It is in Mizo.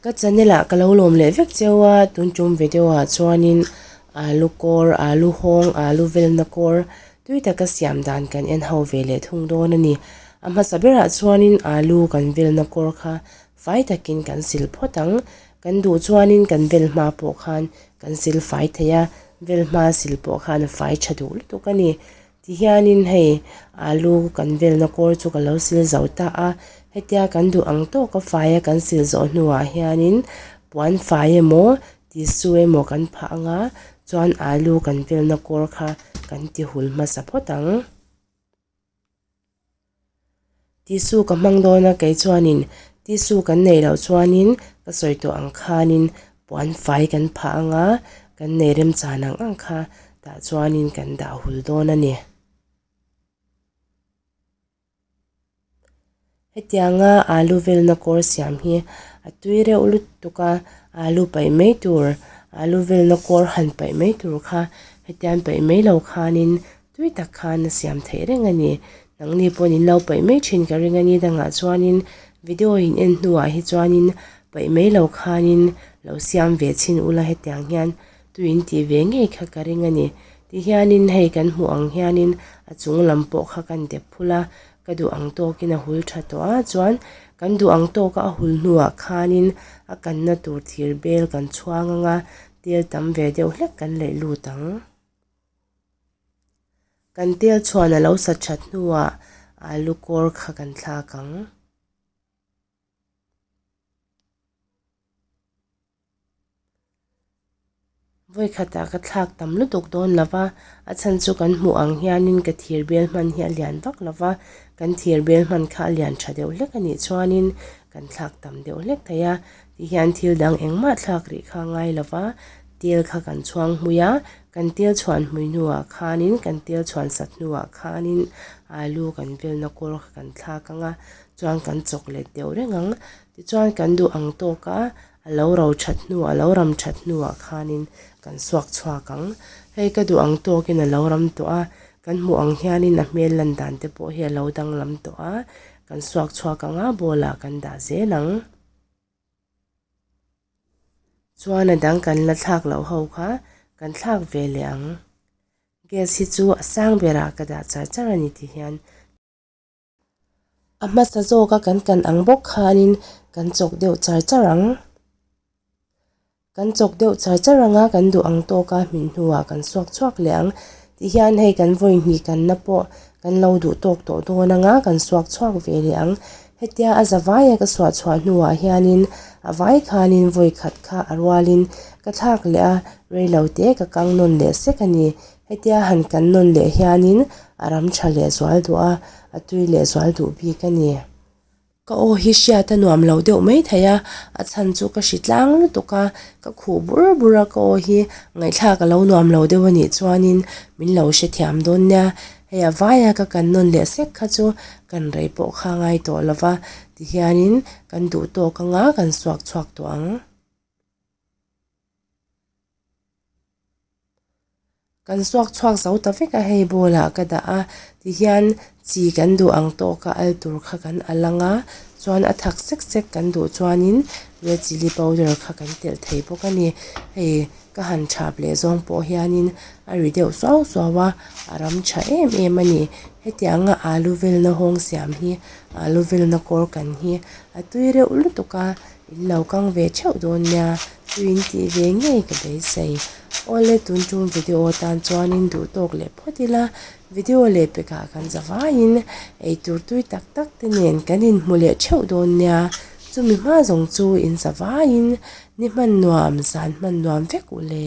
Ka channel ah ka lo lawm leh vek cheu a, tun tum video ah chuanin alu kawr, alu hawng, alu velna kawr tui taka siam dan kan en ho ve leh thung dawn a ni. A hmasa berah chuanin alu kan velna kawr kha fai takin kan sil phawt ang. Kan duh chuanin kan vel hma pawh khan kan sil fai thei a, vel hma sil pawh khan a fai tha duh lutuk a ni. Tihianin hei alu kan velna kawr chu ka lo sil zo ta a, hetia kan duh ang tawka faia kan sil zawh hnuah hianin puan fai emaw tissue emaw kan phah anga chuan alu kan velna kawr kha kan ti hul hmasa phawt ang. Tissue ka hmang dawn a kei chuanin tissue kan neih loh chuanin ka sawi tawh ang khanin puan fai kan phah ang a, kan nei remchan ang ang kha tah chuanin kan dah hul dawn a ni. Hetianga alu velna kawr siam hi a tui reuh lutuk a, alu paih mai tur alu velna kawr han paih mai tur kha hetiang paih mai lo khanin Tui tak khan a siam theih reng a ni. Nangni pawhin in lo paih mai thin ka ring a ni dangah chuanin video in en hnuah hi chuanin paih mai lo khanin lo siam ve chhin ula hetiang hian tui in tih ve ngei kha ka ring a ni. Tihianin hei kan hmuh ang hianin a chung lam pawh kha kan dep phul a, ka duh ang tawkin a hul tha tawh a chuan kan duh ang tawka a hul hnuah khanin a kanna tur thir bel kan chhuang ang a, tel tam ve deuh hlek kan leih lut ang. Kan tel chhuan a lo sat that hnuah alu kawr kha kan thlak ang. Vawikhatah ka thlak tam lutuk dawn lo va, a chhan chu kan hmuh ang hianin ka thir bel hman hi a lian vak lo va, kan thir bel hman kha a lian tha deuh hlek a nih chuanin kan thlak tam deuh hlek thei a, tihian thil dang engmah thlak rih kha a ngai lo va, tel kha kan chhuang hmui a, Kan tel chhuan hmui hnuah khanin kan tel chhuan sat hnuah khanin alu kan velna kawr kha kan thlak ang a, chuan kan chawk let deuh reng ang. Tichuan kan duh ang tawka a lo ro that hnu a lo ram that hnuah khanin kan suak chhuak ang. Hei ka duh ang tawkin a lo ram tawh a, kan hmuh ang hianin a hmel lan dan te pawh hi a lo danglam tawh a, kan suak chhuak ang a, bowl ah kan dah zel ang. Chuan a dang kan la thlak loh ho kha kan thlak ve leh ang. Gas hi chu a sang berah ka dah char char a ni ti hian. A hmasa zawka kan kan ang bawk khanin kan chawk deuh char char ang. Kan chawk deuh char char ang a, kan duh ang tawka hmin hnuah kan suak chhuak leh ang. Ti hian hei kan vawi hnih kanna pawh kan lo duh tawk tawh dawn ang a, kan suak chhuak ve leh ang. Hetia a zavaia ka suah chhuah hnuah hianin a vai khanin vawi khat kha a rualin ka thlak leh a, reilo te ka kang nawn leh sek a ni. Hetia han kan nawn leh hianin a ram tha leh zual duh a, a tui leh zual duh bik a ni. Ka aw hi hriat a nuam lo deuh mai thei a, a chhan chu ka hri tlang lutuk a, ka khuh bur bur a ka aw hi ngaihthlak a lo nuam lo deuh a nih chuanin min lo hrethiam dawn nia. Hei a vaia ka kan nawn leh sek kha chu kan rei pawh kha ngai tawh lo va, tihianin kan duh tawk anga kan suak chhuak tawh ang. Kan suak chhuak zo ta vek a, hei bowl ah ka dah a, tihian chi kan duh ang tawk a al tur kha kan al ang a, chuan a thak sek sek kan duh chuanin red chilli powder kha kan telh thei bawk a ni. Hei ka han thap leh zawng pawh hianin a ri deuh suau suau a, a ram tha em em a ni. Hetianga alu velna hawng siam hi alu velna kawr kan hi a tui reuh lutuk a, In lo kang ve theuh dawn nia, chu in tih ve ngei ka beisei. Awle tun tum video tan chuanin duh tawk leh phawt ila, video leh pekah kan za vaiin eitur tui tak tak te nen kan inhmu leh theuh dawn nia, chumi hma zawng chu in za vaiin ni hman nuam, zan hman nuam vek u le.